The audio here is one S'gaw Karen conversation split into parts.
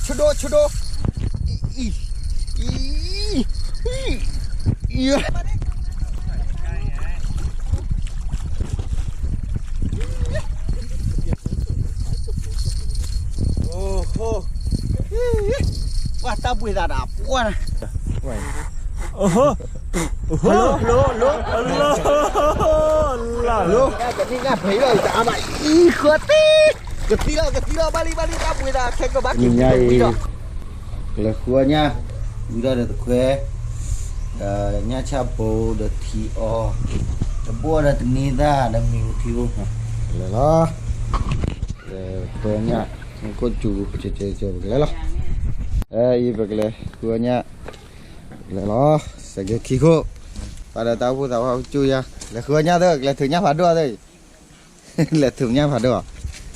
ဆဒိၣ် ဆဒိၣ် အံၤ အံၤ အံၤ အိၣ်ဟိ ပှၤတၢ်ဘှံးသးဒီးပှၢ်နၤ ဟိ ဟိ ဟိ ဟိ ဟိ ကနံၣ်ညၣ်ဖဲအံၤလီၤ တအါဘၣ် အံၤ ဃီတံၢ် ကသံလီၤ ကသံလီၤ ဘၣ်လံ ဘၣ်လံ တၢ်ဘှံးသး ခဲကဘၣ်က့ၤဝံၤဒီး ကလဲၤဃုအီၣ်ညၣ် ဝံၤဒီးဒီးတခွဲ ဒီးညၣ်ဆၣ်ဖိဒီးထံအီ တဘိဒီးတန့ၤသၣ်ဒီးမ့ၤအိၣ်ထံအိၣ် လဲၤလီၤ လဲၤဃုအီၣ်ညၣ် ခိၣ်စူၤ ကကဲကဲကဲ ပကလဲၤလီၤ အံၤ ပကလဲၤဃုအီၣ်ညၣ် လဲၤလီၤ စဲးကဲခံခိၣ် ပာ်ဒီးတၢ်အိၣ်ဖှိၣ်သးပှၢ်ကၠူၣ်ယါ လဲၤဃုအီၣ်ညၣ်သၢ ကလဲၤထုးညၣ်ဖးဒိၣ်သၢ လဲၤထုးညၣ်ဖးဒိၣ် ညၣ်ဖးဒိၣ်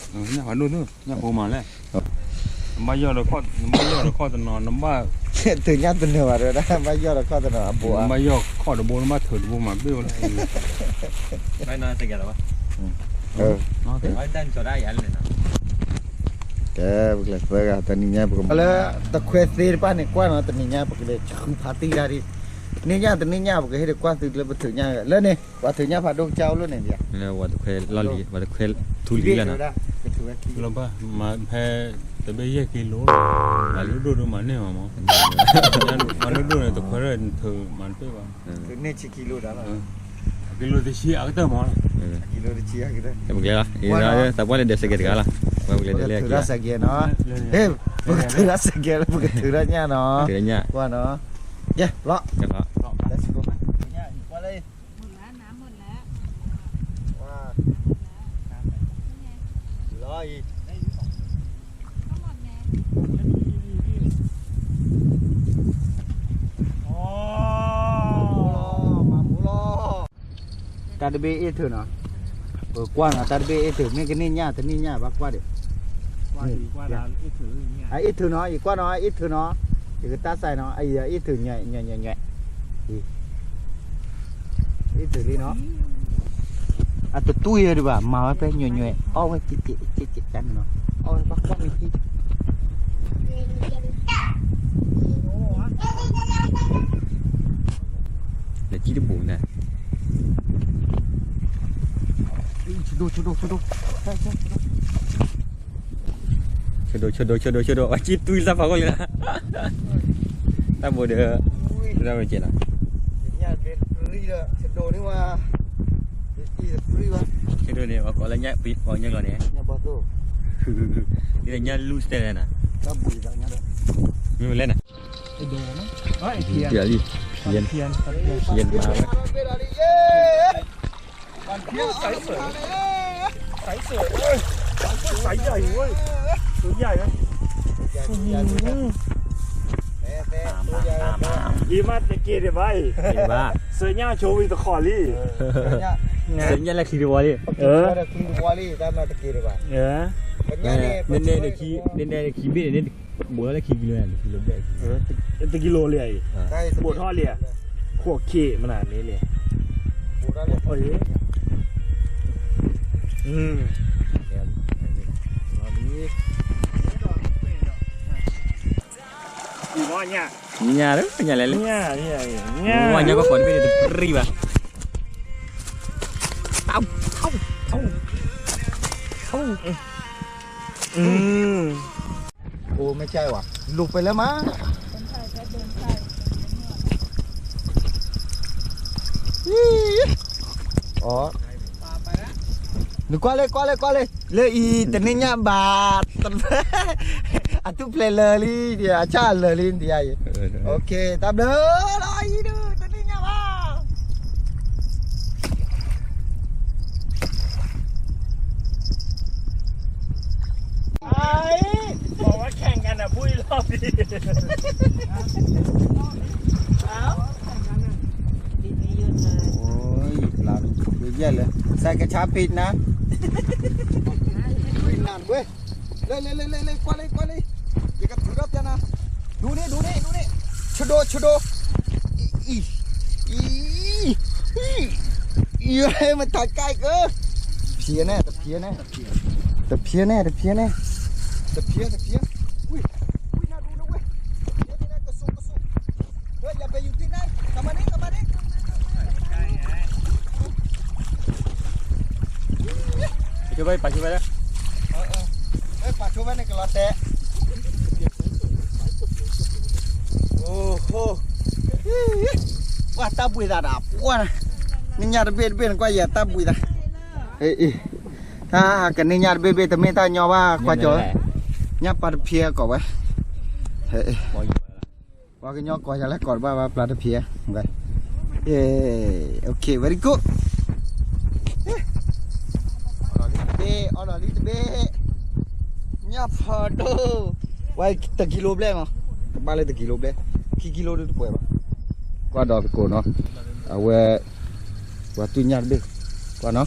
ညၣ်ဖိမးလဲၣ် နဘၣ်ယီၢ်ဒီးခီၣ်တနီၤ နဘၣ် ထုးညၣ်တနၢၤဘၣ်တဲဝဲဒၣ် ဘၣ်ယီၢ်ဒီးခီၣ်တနီၤ အဘိဧါ နဘၣ်ယီၢ်ခီၣ်တဘိ နဘၣ်ထုးတဘိမး ဘၣ်ဝဲလၢ ကဲ ပကလဲၤသၢဂၤ တနံၤညါ ပကမၤလၢ တခွဲသ့တဖၣ်န့ၣ် ကွၢ်နီၤ တနံၤညါ ပကလဲၤဆူဖးတံၢ်တၢ်ဒ် န့ၢ်ညၣ်တန့ၢ်ညၣ် ပကဟ့ၣ်ဒုးကွၢ်သုလၢပထုးညၣ် လၢန့ၣ် ပှၤထုးညၣ်ဖးဒိၣ်ကစၢ်အိၣ်လၢန့ၣ်ဒံး ဝဲတခွဲလီၢ်လံၤ ဝဲတခွဲထူလံၤလၢနီၤ လၢဘၣ် မၤဖဲ တဘ့ၣ်ယဲၢ်ကံလိ မၤလၢဒိၣ်ဒိၣ်မၤန့ၢ်မးမး မၤလၢဒိၣ်န့ၣ် တခွဲထူမၤတပ့ၢ်ဘၣ် ကံလိတဆံအကတၢၢ်မး ကံလိတဆံအကတၢၢ် ပကလဲၤလီၤ သးပှၢ်လဲၤဒဲးစဲးကဲတဂၤလီၤ ပကလဲၤဒဲးလၢအကံလီၤ ထုးဒၣ်စဲးကဲနီၤ ပကထုးဒၣ်စဲးကဲလၢပကထုးဒၣ်ညၣ်နီၤ ကွၢ်နီၤ ယဲ လီၤ လီၤ တၢ်တဘ့ၣ်အ့ၣ်ထုးနီၤ ပကွၢ်နီၤ တၢ်တဘ့ၣ်အ့ၣ်ထုးနီၤ မ့ၢ်ကန့ၢ်ညၣ်တန့ၢ်ညၣ် ဘၣ်ကွၢ်ဒီး အအ့ၣ်ထုးနီၤ ယကွၢ်နီၤ အအ့ၣ်ထုးနီၤ ယကတၢ်စဲးနီၤ အအ့ၣ်ထုးညွဲၣ်ညွဲၣ်ညွဲၣ်ညွဲၣ် အ့ၣ်ထုးလံနီၤ အတတူၢ်ယဲဒံးဘၣ် မၤဝဲဖဲညွဲၣ်ညွဲၣ် အီၣ်ဝဲက့ၤက့ၤက့ၤက့ၤတၢ်န့ၣ်နီၤ အီၣ်ဝဲဘၣ်ကွၢ်မ့ၢ်က့ၤ လဲၤကံတဘိးန့ၣ် ဆဒိၣ် ဆဒိၣ် ဆဒိၣ် ဆဒိၣ် အကံတွံလၢဖးခိၣ်လံ တၢ်ဘိးဒီး တၢ်ဘိးကဲနီၤ ဆဒိၣ်န့ၣ် ပှၤကိးလၢညၣ်ပံၤ ပှၤညၣ်ကျီန့ၣ် ဒ်ညၣ်လူၢ်စတဲလဲၣ်နီၤ မ့ၢ်မလဲၣ်နီၤ ဖျဲၣ်လံ ဖျဲၣ် ဖျဲၣ်မးဝဲ ယမ့ၢ်တက့ၤဒံးဘၣ်အံၤ စၢညၣ်ဆိဝံၤတခီလံ စၢညၣ်လၢခံတဝီလံ နနဲန့ၣ်ခံဘ့ၣ်န့ၣ် ဘိးထီၣ်လၢခံကံလိန့ၣ် တကံလိဘျဲၣ် တကံလိလံအံၤ ဘိးထီၣ်လံ ခိၣ်ခံမနၤန့ၣ်လံ ညၣ်လၢညၣ်လဲၣ်လံ ဝါညၣ်ကီၢ်ခိၣ်တဘ့ၣ်န့ၣ်တပြံဘၣ် အိၣ်မ့ၢ်ကၢ်ဝဲ လိာ်ပဲလၢမး နကွၢ်လၢ ကွၢ်လၢ ကွၢ်လၢ လၢအံၤတန့ၢ်ညၣ်ဘၣ် အထူၣ်ဖျဲးလၢာ်လံ အဆၣ်လၢာ်လံ နတယါအံၤ တၢ်ဘျုးလီၤအံၤဒုး တန့ၢ်ညၣ်ဘၣ် โอ้ยปลาตัวใหญ่เลยใส่กระชังผิดนะ နၢ်ဝဲ လဲၤ လဲၤ လဲၤ လဲၤ လဲၤ ကွၢ်လံ ကွၢ်လံ ယကထုးထီၣ်ပြနၤ ဒူန့ၣ် ဒူန့ၣ် ဒူန့ၣ် ဆဒိၣ် ဆဒိၣ် အံၤ အံၤ အံၤ မတၤကြိုက်က တဖျဲန့ၣ် တဖျဲန့ၣ် တဖျဲန့ၣ် တဖျဲန့ၣ် တဖျဲ တဖျဲ ဝံ ပာ်ဆိဝဲလၢ, ပာ်ဆိဝဲန့ၣ်ကလီၤတဲာ်, အိၣ်, ပှၤတၢ်ဘှံးသးဒီးပှၢ်, နညၣ်တဘ့ၣ်တဘ့ၣ်နကွၢ်ယဲတၢ်ဘှံးသး, တၢ်ကန့ၢ်ညၣ်တဘ့ၣ်ဘ့ၣ်တမ့ၢ်တၢ်ညီဘၣ်ကွၢ်ကၠီၤ, ညၣ်ပၤတဖျဲကိးဝဲ, ပှၤကညီကိးယၤလၢကိးတဘၣ်ဘၣ်ပျၢ်တဖျဲ, very good, အီၣ်ဒီးလံတဘ့ၣ်, အီၣ်ဒီးလံတဘ့ၣ်, ညၣ်ဖီဒိၣ်, ဝဲတကံလိဘျဲၣ်မး, ကဘၣ်လၢတကံလိဘျဲၣ်, ခံကံလိဒုတပှဲၤဘၣ်, ကွၢ်ဒီးသကိးနီၤ, အဝဲ ပှၤတူၢ်ညၣ်တဘ့ၣ်, ကွၢ်နီၤ,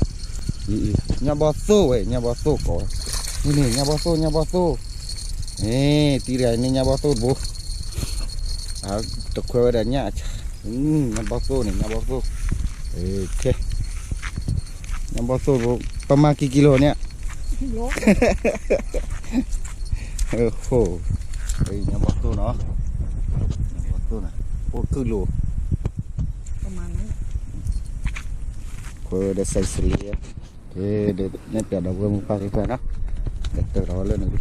ညၣ်ဘီသိၣ်ဝဲ ညၣ်ဘီသိၣ်ကိးဝဲ, န့ၣ် ညၣ်ဘီသိၣ် ညၣ်ဘီသိၣ်, န့ၣ် တံၤတဂၤန့ၣ် ညၣ်ဘီသိၣ်တဘိ, တခွဲဝဲဒၣ်ညၣ်, ညၣ်ဘီသိၣ်န့ၣ် ညၣ်ဘီသိၣ်, ညၣ်ဘီသိၣ်တဘိ, ပမၤကံကံလိန့ၣ်, ညၣ်ဘီသိၣ်နီၤ, ညၣ်ဘီသိၣ်န့ၣ်, အိၣ်ကုၢ်လိာ်, ခွဲဝဲဒၣ်စဲးစလ့, ကဲ, ဒီးနဲၣ်ပၠးဒီပုၢ်ဝဲၢ်မုၣ်ခွါသ့ၣ်တဖၣ်နီၤ, ကတၢၢ်ဒီးဝဲလၢန့ၣ်လံ.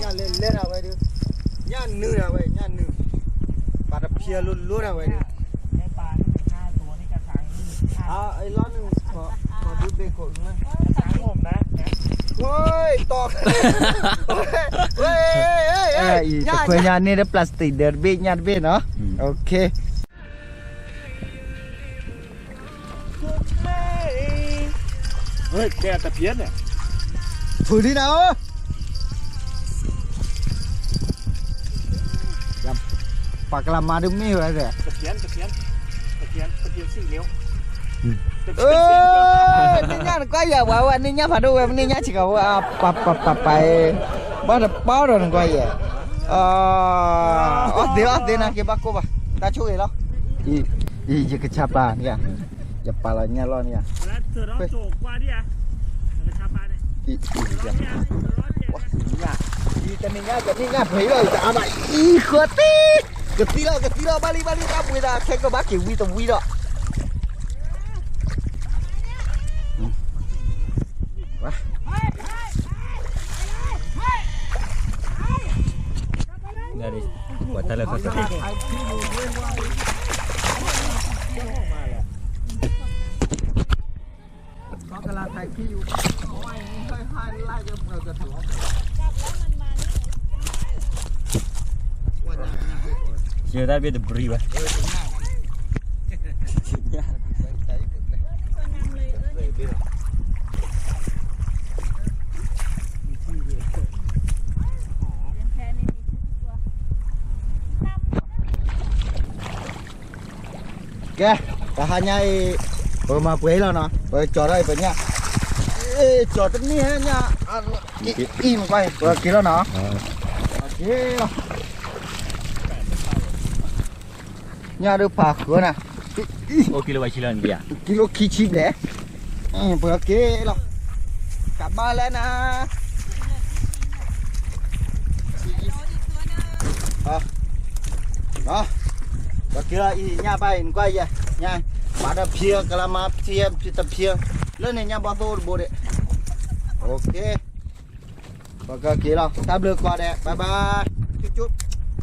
ညၣ်လဲၤလဲၤဒၣ်ဝဲဒုး, ညၣ်နုာ်ဒၣ်ဝဲ ညၣ်နုာ်, ပှၤတဖျဲလိၤလိၤဒၣ်ဝဲဒုး, အလီၤနုာ်, ခီဒုးဘ့ၣ်ခိၣ်, ဝဲ, တခွဲညါန့ၣ်ဒီး plastic ဒီးတဘ့ၣ်ညၣ်တဘ့ၣ်နီၤ, ကဲ, တဖျဲန့ၣ်, ဖုးလံနၤဧၢ, ပှၤကလၤမၤဒုးမ့ၢ်ဝဲ, နညၣ်နကွၢ်ယၤ ပှၤဝဲနညၣ်ဖးဒိၣ်ဝဲ မ့ၢ်နညၣ်ဆံးကၤဝဲ, ပှၤပှၤပှၤပှၤ, ဘၣ်တပီဒီးနကွၢ်ယၤ, အီၣ်သ့အီၣ်သ့နၤ က့ၤဘၣ်ကိၢ်ဘၣ်, တၢ်ဆိၣ်ဂ့ၤလီၤ, ယကဆါပာ်န့ၣ်ဧါ, ယပာ်လီၤညၣ်လီၢ်န့ၣ်ဧါ, တနံၤညါ တနံၤညါ ပှဲၤလီၤ ယတအါဘၣ် အံၤဃီတ့, ကသံလီၤ ကသံလီၤ ဘၣ်လံ ဘၣ်လံ တၢ်ပှ့ၤသး ခဲကဘၣ်က့ၤဝံတဝံဒီး ပှၤတၢ်လၢ ယတၢ်ဘ့ၣ်တဘြံၤဘၣ်. ကဲ, တဟါညါအံၤ ပကမၤပှဲၤအံၤလီၤနီၤ, ပကကၠီၤထီၣ်အံၤပညၣ်, ကၠီၤတန့ၢ်ညၣ်, အံၤမကွၢ်အံၤ ပကက့ၤလီၤနီၤ, က့ၤလီၤ. ညၣ်ဒုးဖးဃၢၤနၤ, ကံလိခံဆံဘျဲၣ်, ပကက့ၤလီၤ, ကဘၣ်လဲၣ်နၤ, ပက့ၤလီၤအံၤ ညၣ်ဘၣ်အံၤ နကွၢ်ယဲ, ညၣ်, ပှၤတဖျဲ ကလၤမၤဖျဲ တဖျဲ, လၢန့ၣ်ညၣ်ဘီသိၣ်တဘိဒံး, ပကက့ၤလီၤ တၢ်ဘျုးကိးဂၤဒဲး bye bye, ကၠူကၠူ